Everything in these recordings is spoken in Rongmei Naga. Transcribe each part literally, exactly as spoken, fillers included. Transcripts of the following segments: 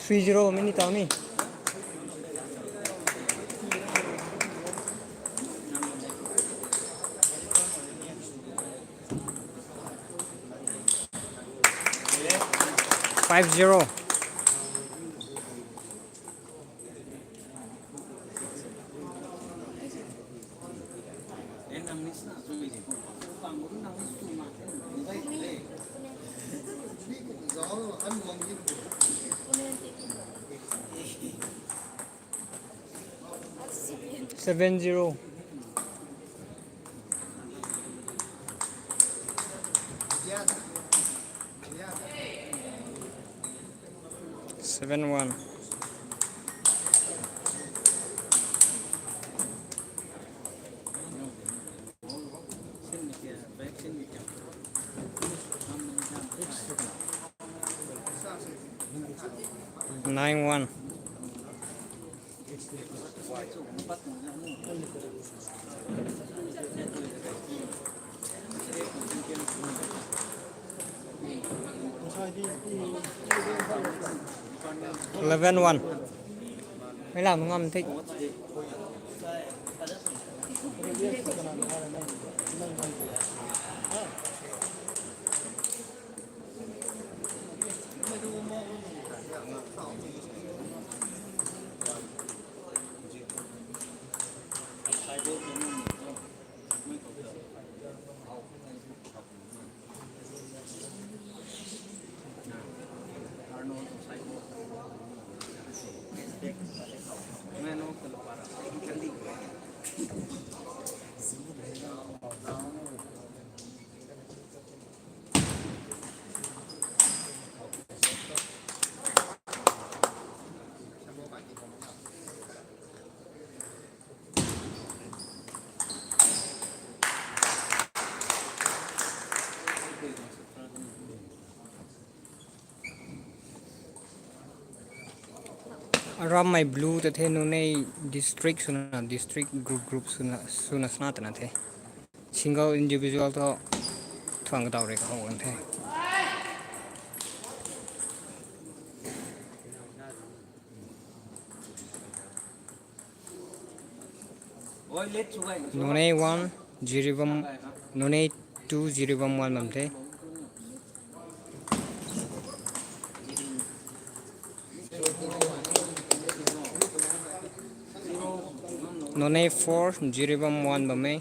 Three zero mini tau ni. Five zero. Seven zero. Seven one. Nine one. Eleven one. Mei lam ngam the. Aram mei blue ta the, nunc e district swna, district group group swna, swna sana tana the. Single individual tho thuang kadaw rui kahou kan the. Nune one, Jiribam, Nune two, Jiribam one bam the. Nune four, Jiribam one bam e.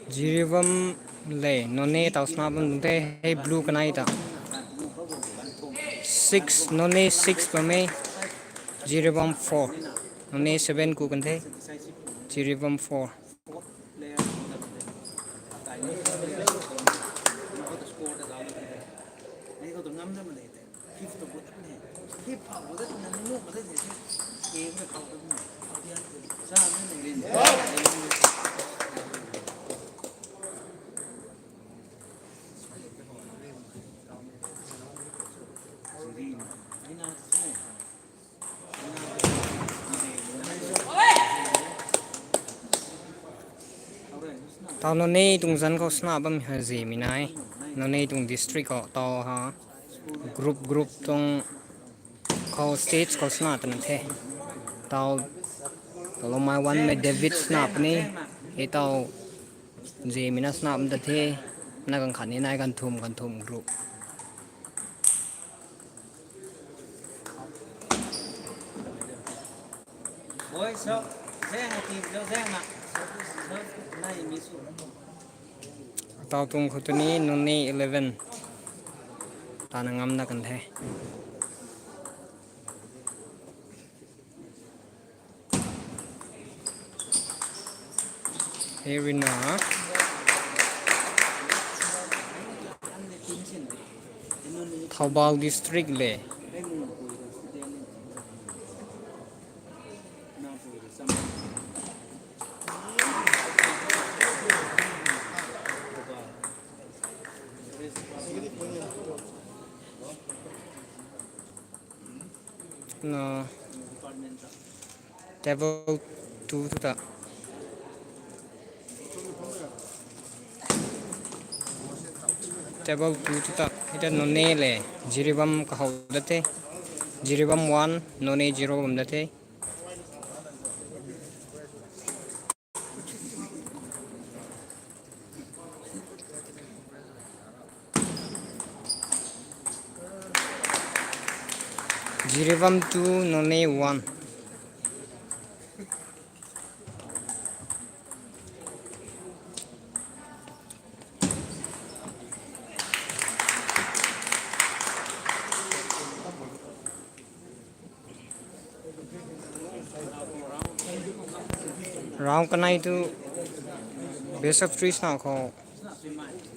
Jiribam le, Nune tau sna bam te, hei blue kanei ta. Six, Nune six bam e, Jiribam four. Nune seven ku kan the, Jiribam four. Tau Nune tuang zan khou sna bam ha zimei nai. Nune tuang district khou tau ha group group tuang khou stage khou sna tana the. Tau, tau lou mai one mei David sna puni. Hei tau zimei na sna bam ta the. Na kan khat ni nai kan thum kan thum group. Tau tuang khou tu ni Nune eleven tana ngam na kan the. Noney ruina Thoubal District le. Na table two thu ta. Table two thu ta. Hei ta Noney le Jiribam kahaw da the. Jiribam one, Noney zero bam da the. Jiribam two, Noney one. Round kanei thu best of three sna khou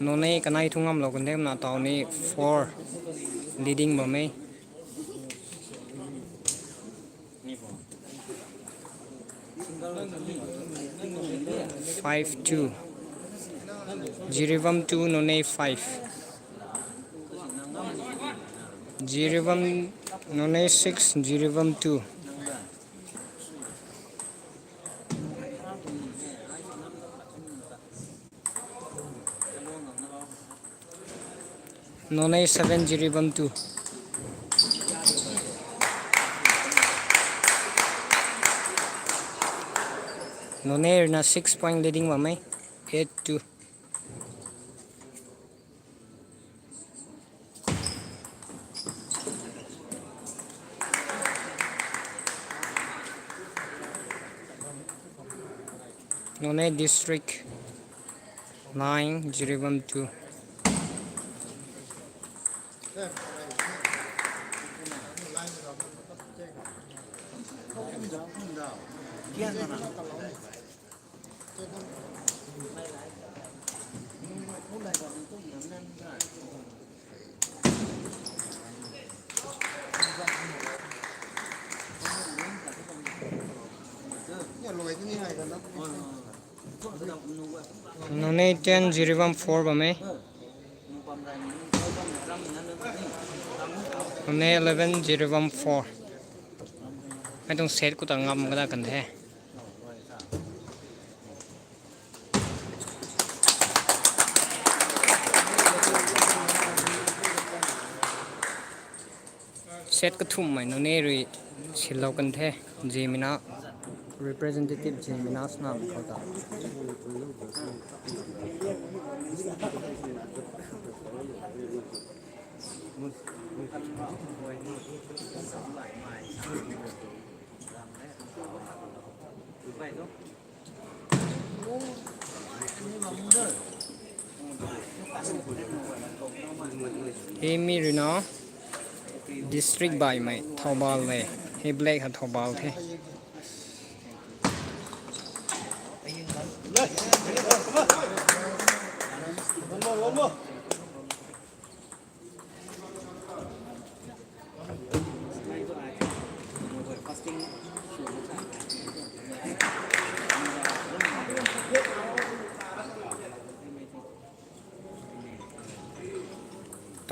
Noney kanei thu ngamlou kan the na, taw ni four leading bam e. Five two. Jiribam two, Noney five. Jiribam, Noney six, Jiribam two. Noney seven, Jiribam two. Noney ruina six point leading bam e, eight two. Noney District nine, Jiribam two. Noney ten, Jiribam four bam e. Noney eleven, Jiribam four. Mei tuang set khou ta ngam ka da kan the. Set kathumhmei Noney rui silou kan the. Zimina representative Zimina snam khou ta. Hei mi ruina district baihmei Thoubal le. Hei black ha Thoubal the.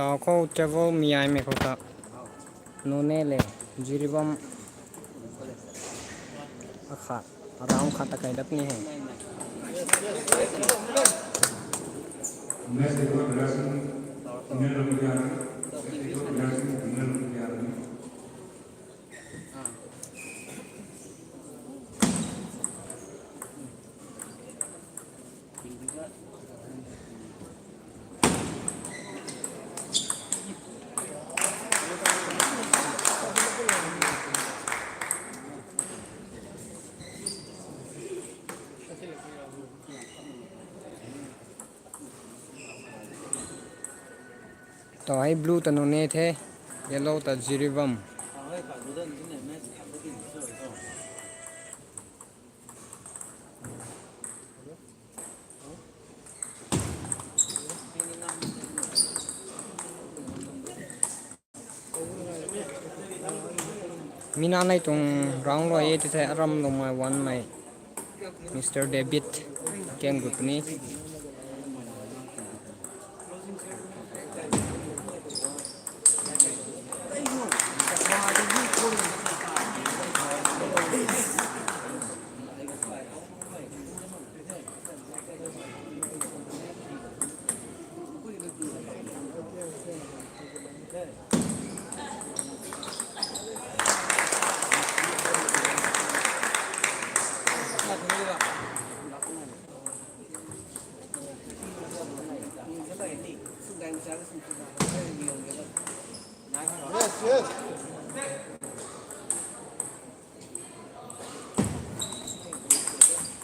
Taw khou table miaimei khou ta Noney le Jiribam akhat, round khat ta kai dat ni hei. Taw hei blue ta Noney the, yellow ta Jiribam. Hello? Mi nanei tuang round rui e ti the aram lungmei wanmei Mister David Kenggut ni. Yes, yes.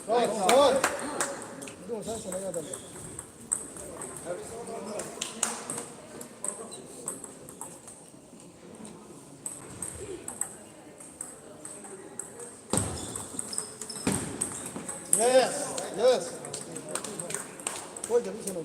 Shot, shot. Yes, yes. Koi jam se no.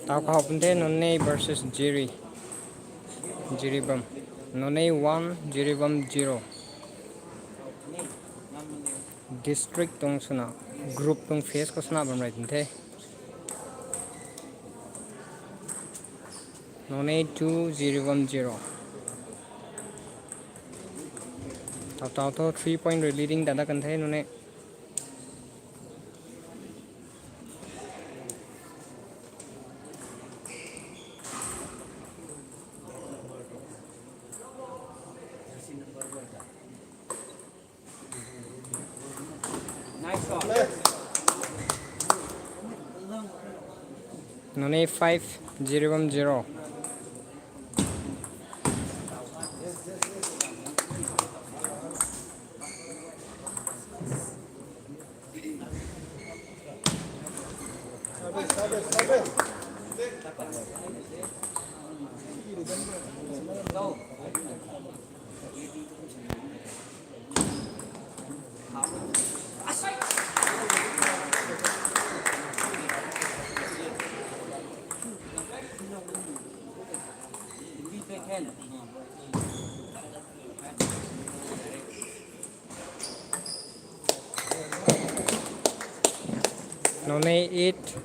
Tau khou pun the Noney versus Jiri. Jiribam. Noney one, Jiribam zero. District tuang swna, group tuang phase khou swna bam rei tin the. Noney two, Jiribam zero. Tau tau tho three point rui leading dada kan the Noney. Noney five, Jiribam zero. Noney eight,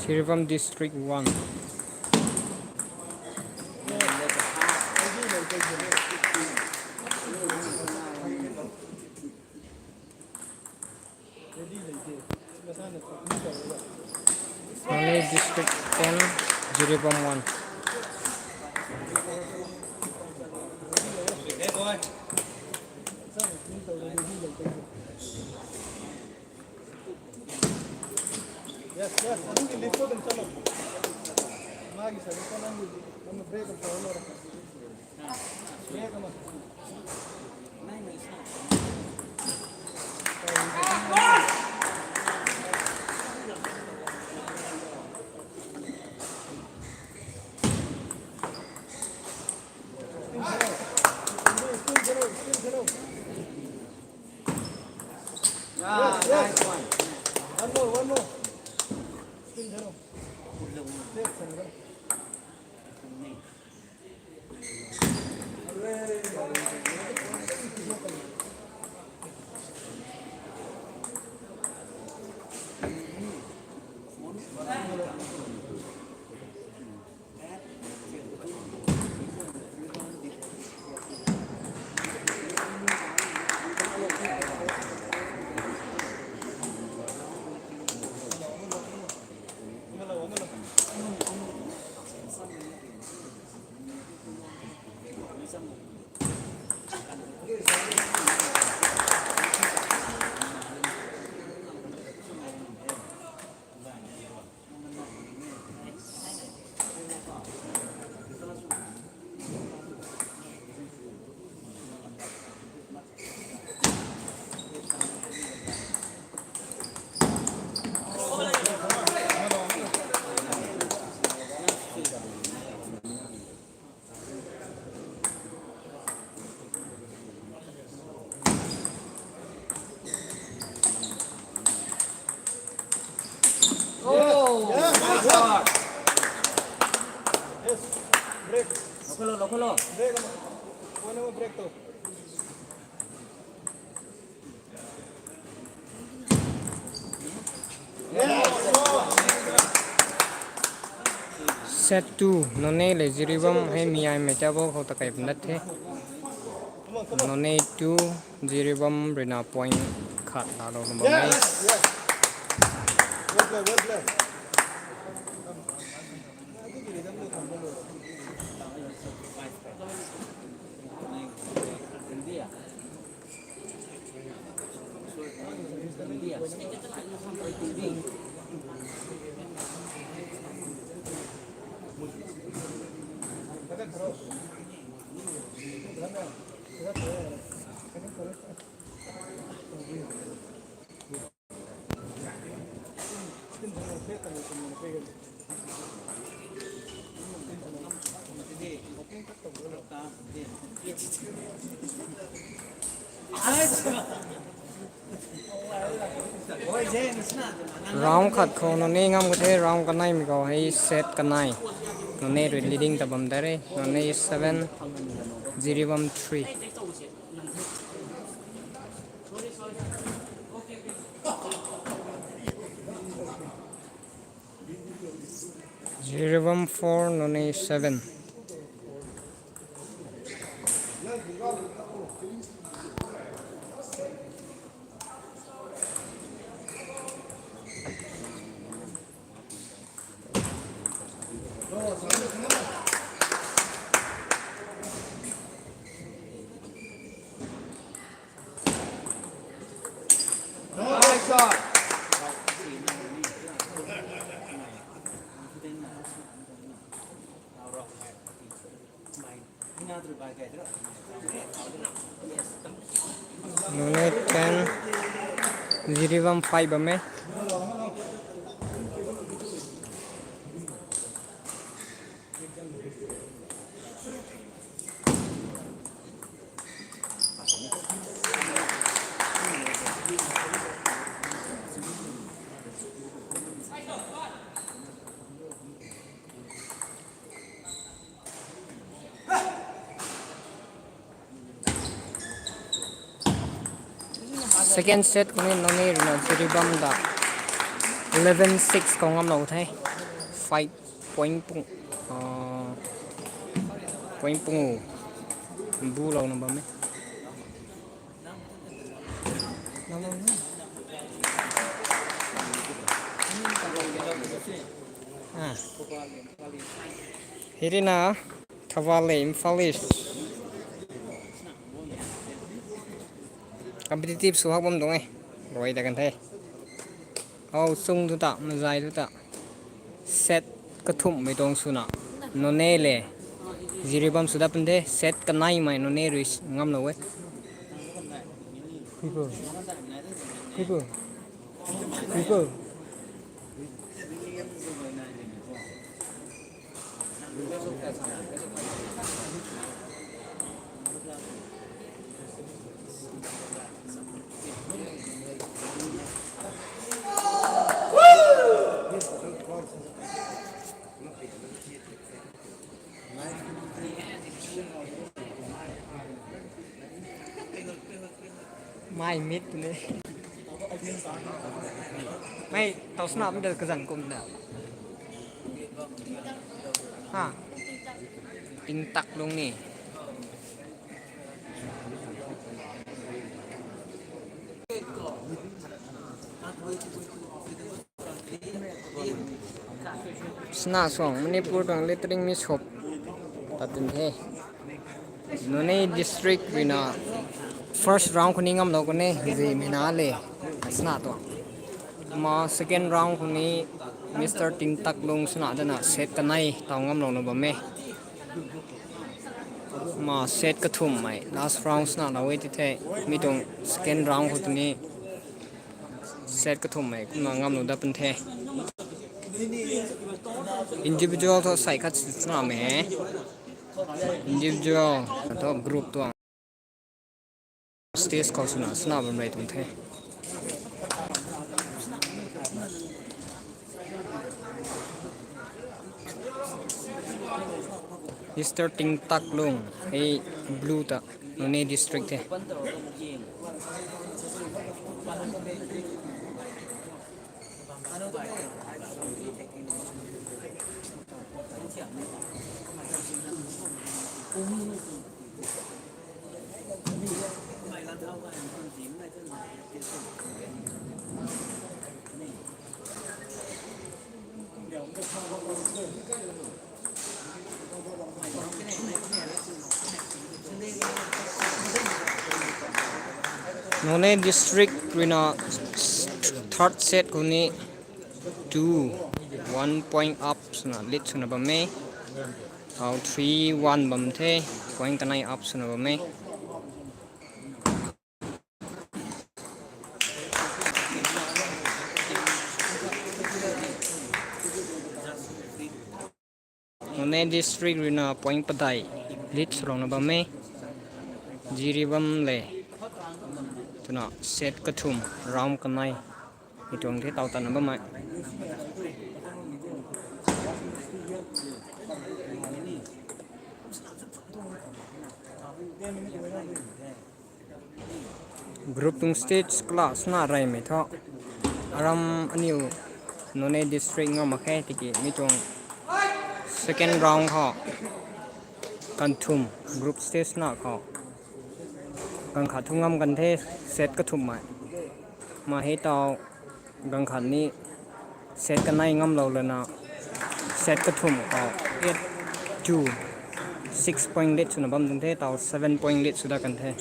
Jiribam District one. Noney District ten, Jiribam one. Yes, yes. Aduh ki lift khou ding chalo. Magi sa ko nang di, nang break ang palo ra. Break ang. Still zero, still zero. Ah, yes, yes. Nice one. One more, one more. Still zero. Six, zero. Yes, break. Break. One hour break to. Set two, Noney le Jiribam hei mi ai mei table khou ta kai pun dat the. Noney two, Jiribam ruina point khat laalou na bam e. Yes, yes. Well play, well play. Round khat khou Noney ngam ka the, round kanei mi khou hei set kanei. Noney rui leading ta bam da re, Noney seven, Jiribam three. Jiribam four, Noney seven. Noney ten, Jiribam five bam e. Second set khou ni Noney ruina Jiribam ta eleven six khou ngamlou the. Five point pung, ah, point pung bu lou na bam e. Ah. Hei ruina Thavale Imphal East. Competitive sw hak bam tuang e. Rui da kan the. Hou chung tu ta, mazai tu ta. Set kathumhmei tuang swna Noney le Jiribam sw dat pun the. Set kaneimei Noney rui ngamlou e. People. People. People. Mei mit ne. Mei, tau snap de kazan kum da. Ha. Ting tak lung ni. Sna suang Manipur tuang lettering mi shop ta tin the. Noney district ruina first round khou ni ngamlou kan e, zi mina le sna tuang. Ma second round khou ni Mister Tingtaklung sna dana set kanei taw ngamlouna bam e. Ma set kathumhmei last round sna lou e ti the, mi tuang second round khou tini set kathumhmei kumna ngamlou dat pun the. Individual thu sei khat sna mei he. Individual thu group tuang stage khou swna sna bam rei tuang the. Mister Tingtaklung hei blue ta, Noney district the. Noney district ruina third set khou ni two one point up swna lead swna bam e. Tau three one bam the, point kanei up swna bam e. Noney district ruina point padeih lead swlouna bam e. Jiribam le twna set kathumh, round kanei mi tuang the taw tatna bammei. Group tuang stage kala sna reymei thu, aram aniu Noney district ngam mak khe tiki mi tuang second round khou, kanthumh group stage na khou, ganv khat thu ngam kan the, set kathumhmei. Ma hei taw ganv khat ni set kanei ngamlou lana, set kathumh khou eight two, six point lead swna bam tuang the, taw seven point lead sw dat kan the.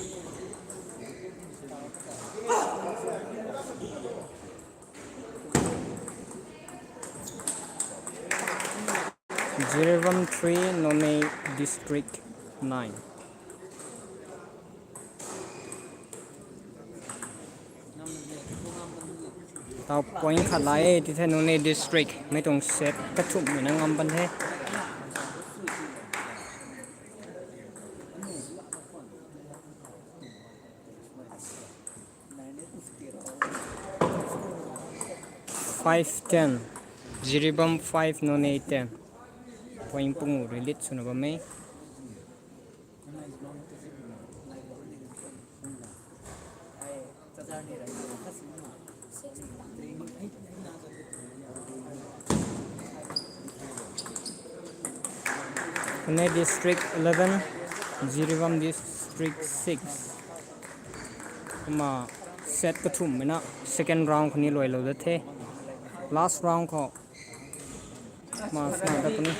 Jiribam three, Noney district nine. Taw point khat la e ti the, Noney district mei tuang set kathumhmei na ngam pan the. Five ten, Jiribam five, Noney ten. Point pungu rui lead swna bam e. Noney district eleven, Jiribam district six. Kumna set kathumhmei na second round khou ni luailou dat the. Last round khou ma sna dat puni.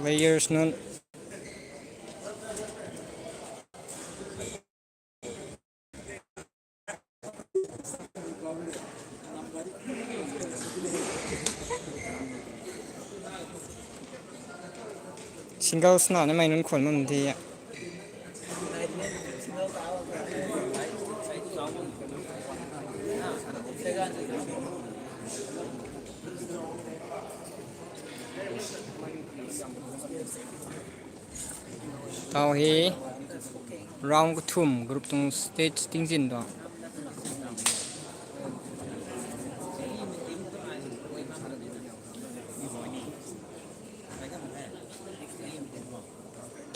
Players nunc Singles na namei nunc khwan bam the a. Tau hei round kathumh group tuang stage tingzin tuang.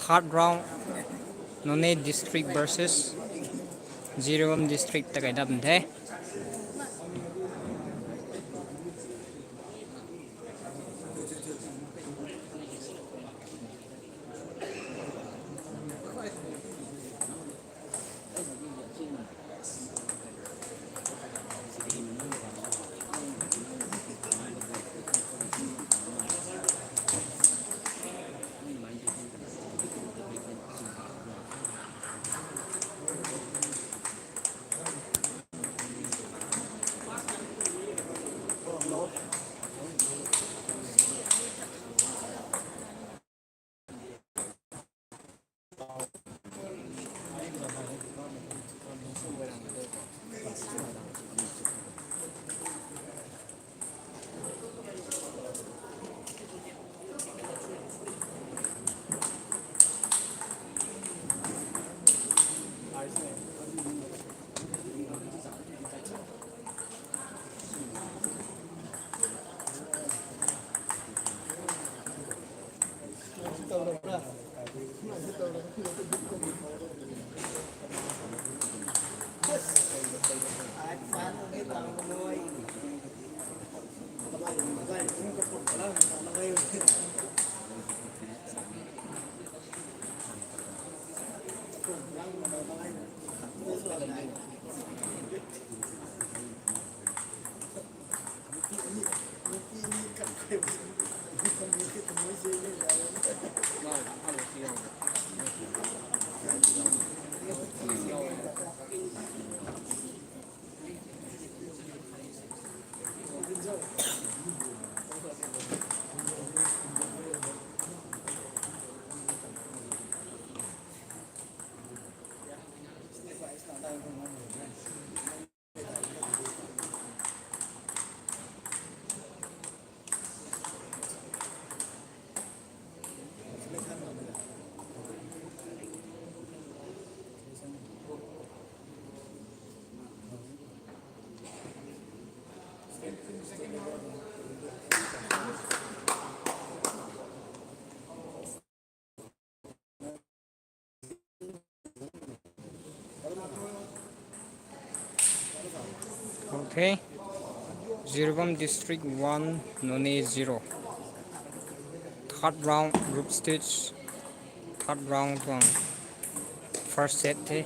Third round, Noney district versus Jiribam district ta kai dat the. Okay. Jiribam District one, Noney zero. Third round, group stage. Third round tuang first set the.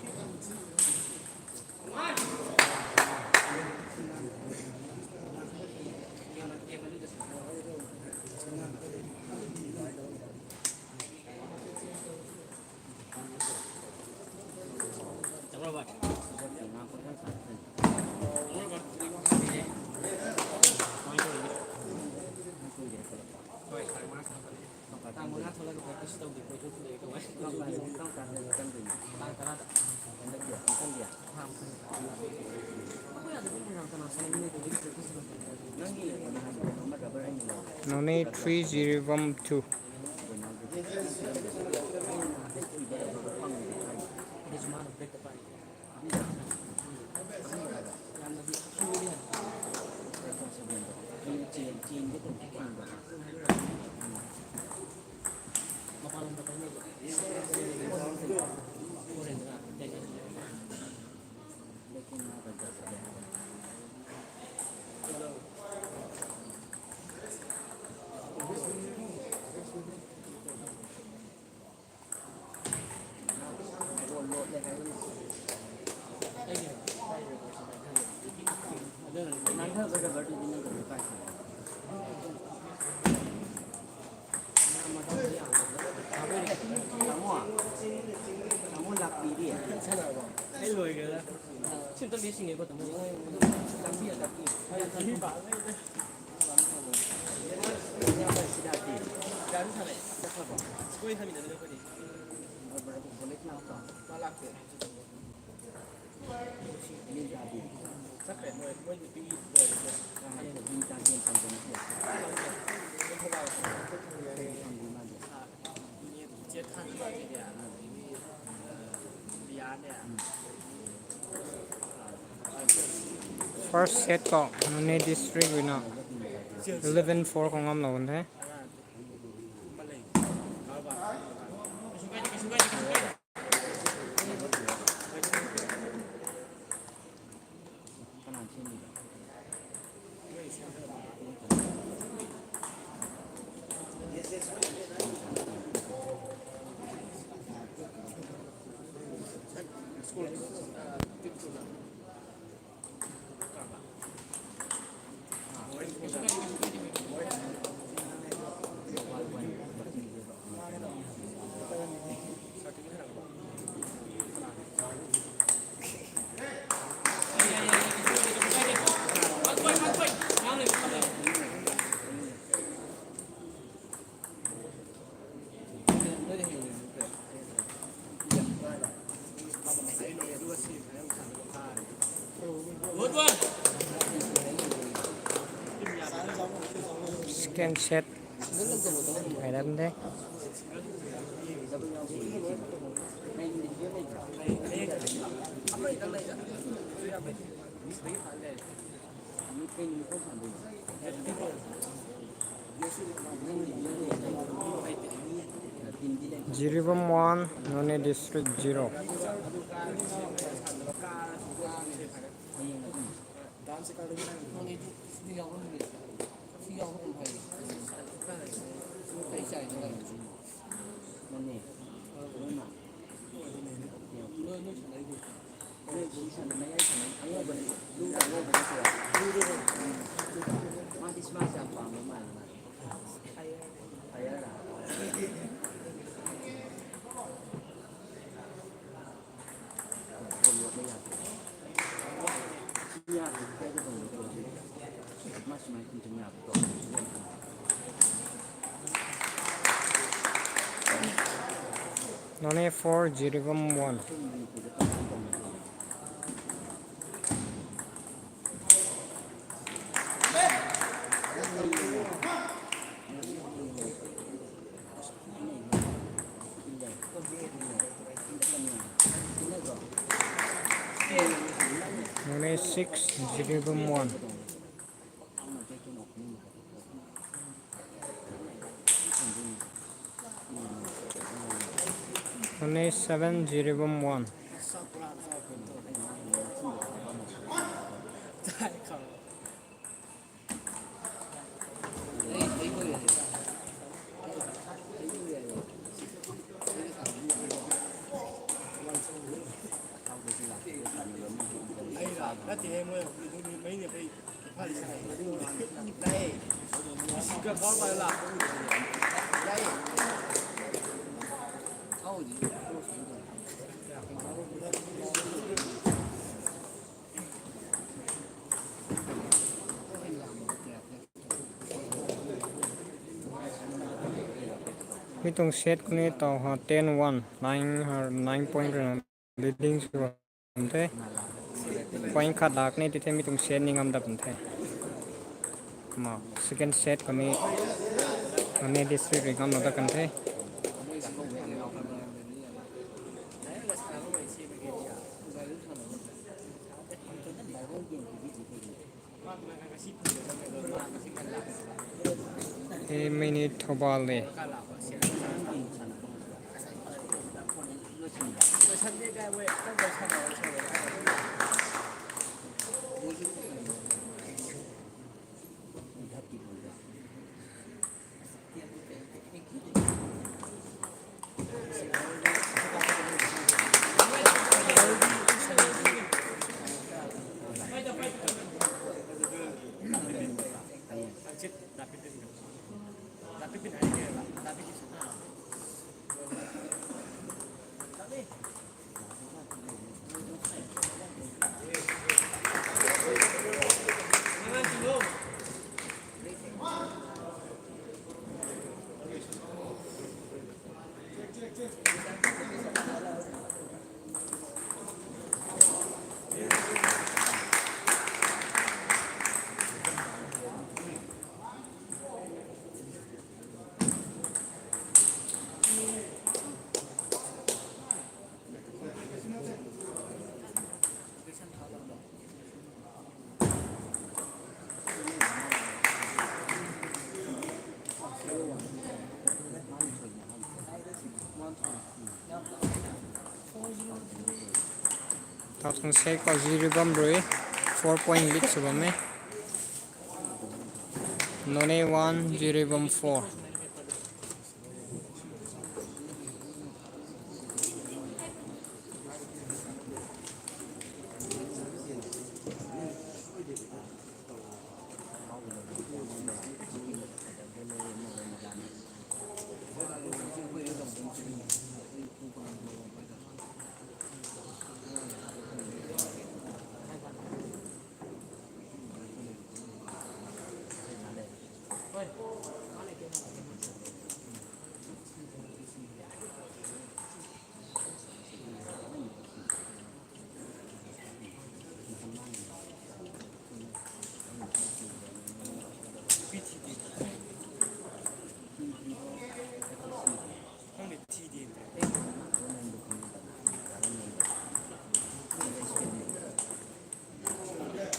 Noney three, Jiribam two. First set khou Noney District ruina eleven four khou ngamlou kan the. Second set. Ai ram de. Jiribam one, Noney District zero. Noney four, Jiribam one. Noney six, Jiribam one. Noney seven, Jiribam one. Mi tuang set khou ni taw ha ten one, nine, nine point rui na leading sw bam the. Point khat lak ni ti the, mi tuang set ni ngam dat bam the. Kumna second set khou ni Noney District rui ngam dat kan the. E, minute Thoubal le. Taw tuang set khou Jiribam rui four point lead sw bam e. Noney one, Jiribam four.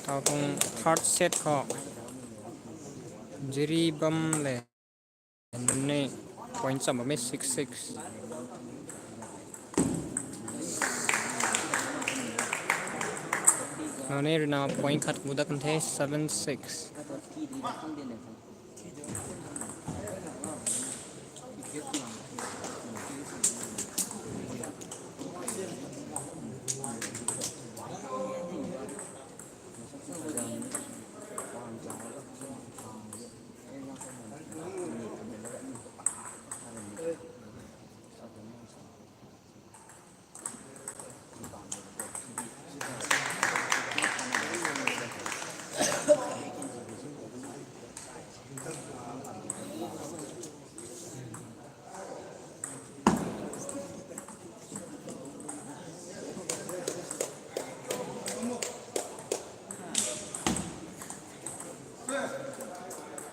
Taw tuang third set khou Jiribam le. Noney point cham bam e six six. Noney rui na point khat mu dat kan the, seven six.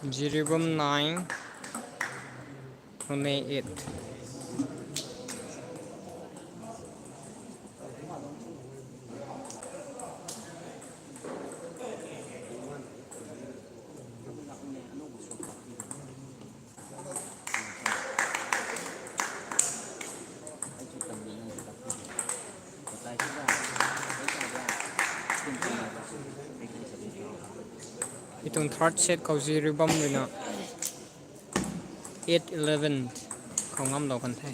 Jiribam nine, Noney eight. Ituang third set khou Jiribam ruina eight eleven khou ngamlou kan the.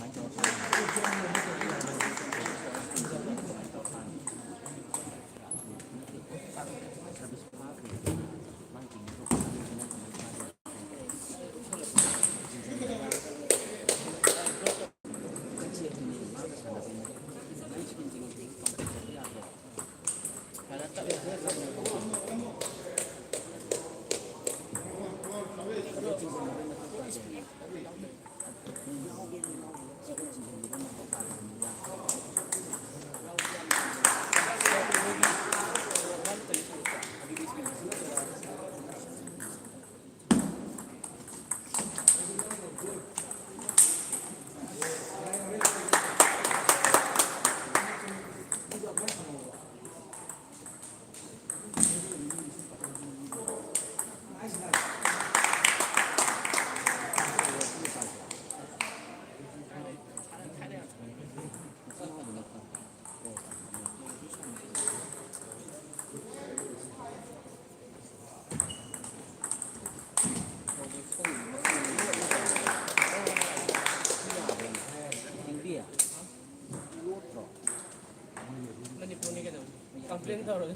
Manipur ni kena complain tau ro. Ai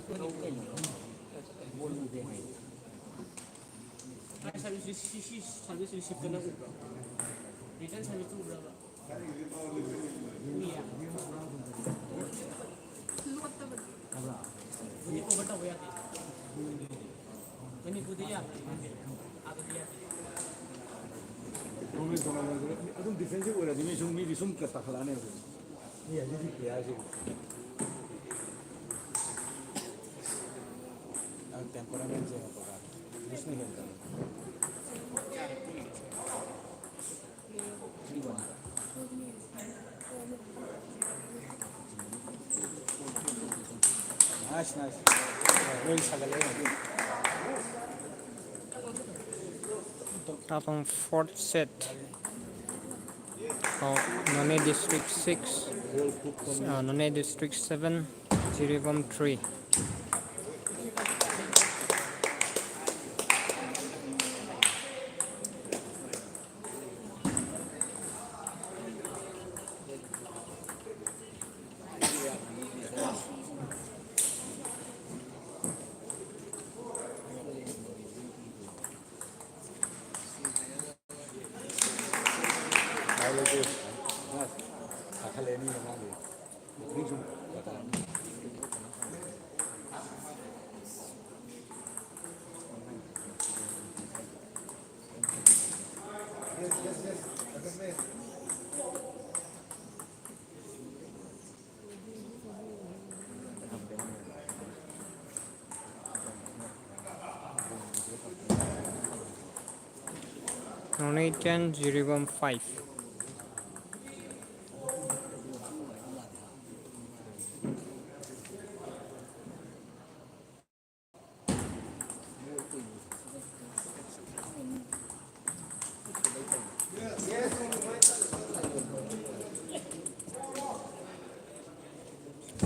service, service receive kana ubra. Return service tu ubra ba. Manipur ba tau ya. Manipur di ya. Abu di ya. Adum defensive ora di mi sum mi di sum kata khala ne. Ni ya di di kya si. Ang temperament se ko ka. Business ni ta. Nice, nice. Tapang fourth set. Oh, Noney District six, uh, Noney District seven, Jiribam three. Noney ten, Jiribam five.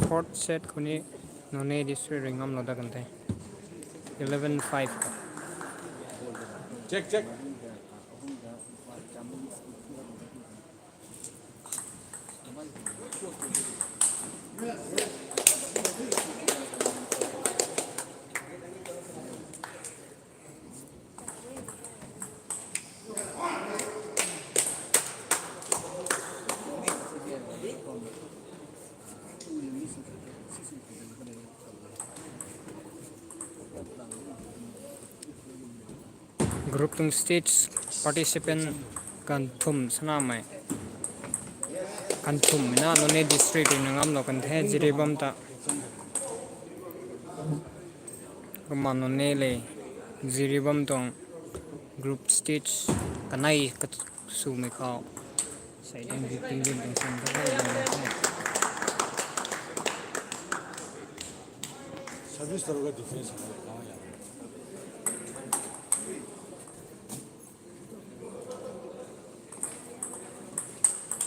Fourth set khou ni Noney District rui ngamlou dat kan the. Eleven five. Check, check. Group tuang stage participant kan thum sanamei. Kan thum na Noney District rui na ngamlou kan the Jiribam ta. Kumna Noney le Jiribam tuang Group stage kanei kaswmei khou sei dang di ting din ting sing ta. Service tarou ga defense